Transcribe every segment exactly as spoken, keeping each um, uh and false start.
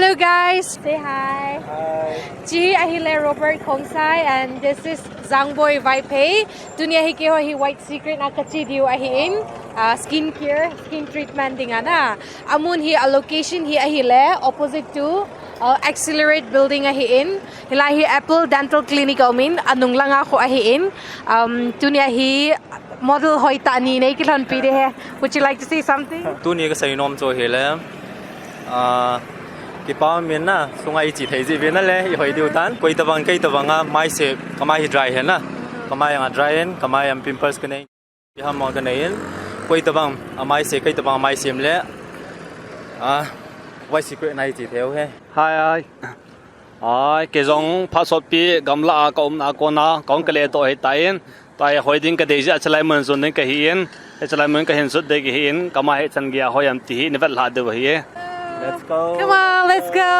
Hello guys, say hi. Hi. Chi ahile Robert Khongsai and this is Zangboi Vaiphei. Tunia hi keiho hi White Secret a kache diu ahin, uh, skin care, skin treatment dinga na. Amun hi a location hi ahile opposite to uh, Accelerate Building ahin. Hilai hi Apple Dental Clinic aumin, anung langa khu ahin. Um, tunia hi model hoitah ni nei kilhonpi ding ahi. Would you like to say something? Tuni kasei nom chu ahile, ah, kipa umin na, sunga iche thei jeh uvin ahile, ihoi diu tan. Koi tabang, kei tabang a, mai se, kamai hi dry ahi na. Kamai jong a dry in, kamai jong pimples kanei. Iham mo kanei in. Koi tabang, amai se, kei tabang, amai sem le. Ah, White Secret na iche thei u ahi. Hi, hi. Ai, kei jong phat sotpi gamla a ka umna a kona, kahung kile toh ahitan. Tua hi hoi ding kadei jeh a chulai mun jon ding kahin, hichelai mun kahin jot ding kahin, kamai hi chan geiya hoi am ti hi nei vetlhah diu ahi. Let's go. Come on, let's go.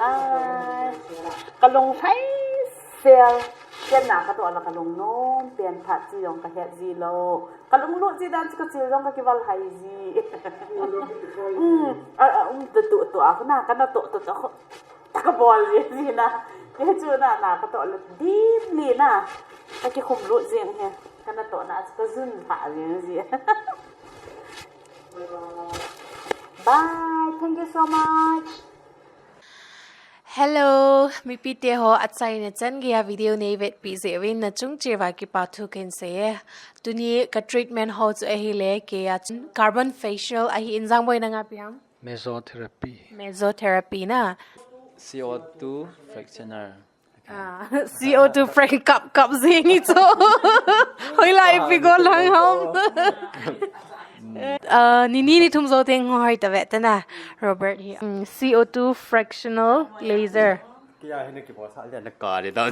Ai, kalung thai sel. Ken na katoh la kalung nom pen phat chi jong kahet ji lou. Kalung lut ji dan chu kachil jong kakival hai ji. Um, a, a, um, tu, tu, tu, a, na, kana toh, toh, toh, toh. Taka bol ji, ji na. Kei chu na, na katoh la deeply na. Kakikhum lut jing hi. Kana toh na chu kajun pha jing ji. Bye. Thank you so much. Hello, mipi te ho, achaina chan geiya video nei vetpi jeh uvin nachung cheh uva kipa thu kahin sei e. Tuni ka treatment ho chu ahile, keiya chun carbon facial ahin, Jangboi nanga ipi ham? Mesotherapy. Mesotherapy na. C O two fractioner. Ah, C O two frag kap kap jing hi chu. Hoilai ipi go lang ham. Ah, ni ni ni thum jou teng hoi ta ve tana, Robert hi. Mm, C O two fractional laser. Kei a hi na kibol sa le na ka de ta.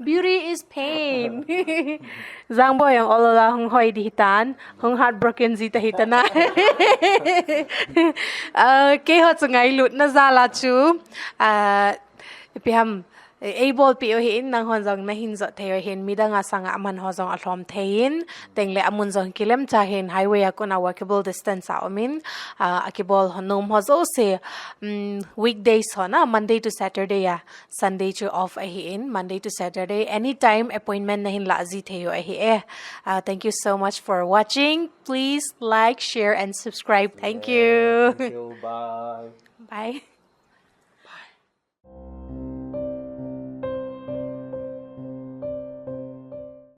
Beauty is pain. Jangbo jong olola hung hoi di hitan, hung heartbroken ji ta hitana. Ah, keiho chu ngailutna jal a chu, ah, ipi ham, eh, eibolpeh u ahin, nanghon jong nahin jot thei u ahin, midang a sanga aman ho jong alhom thei in, tengle amun jong kilemcha hin, highway a kona walkable distance a um in, ah, akibol ho nom ho jouse, mm, weekdays ho na, Monday to Saturday a, Sunday chu off ahin, Monday to Saturday, anytime appointment nahin lah ji thei u ahi e. Ah, thank you so much for watching. Please like, share, and subscribe. Thank you. Thank you. Bye. Bye.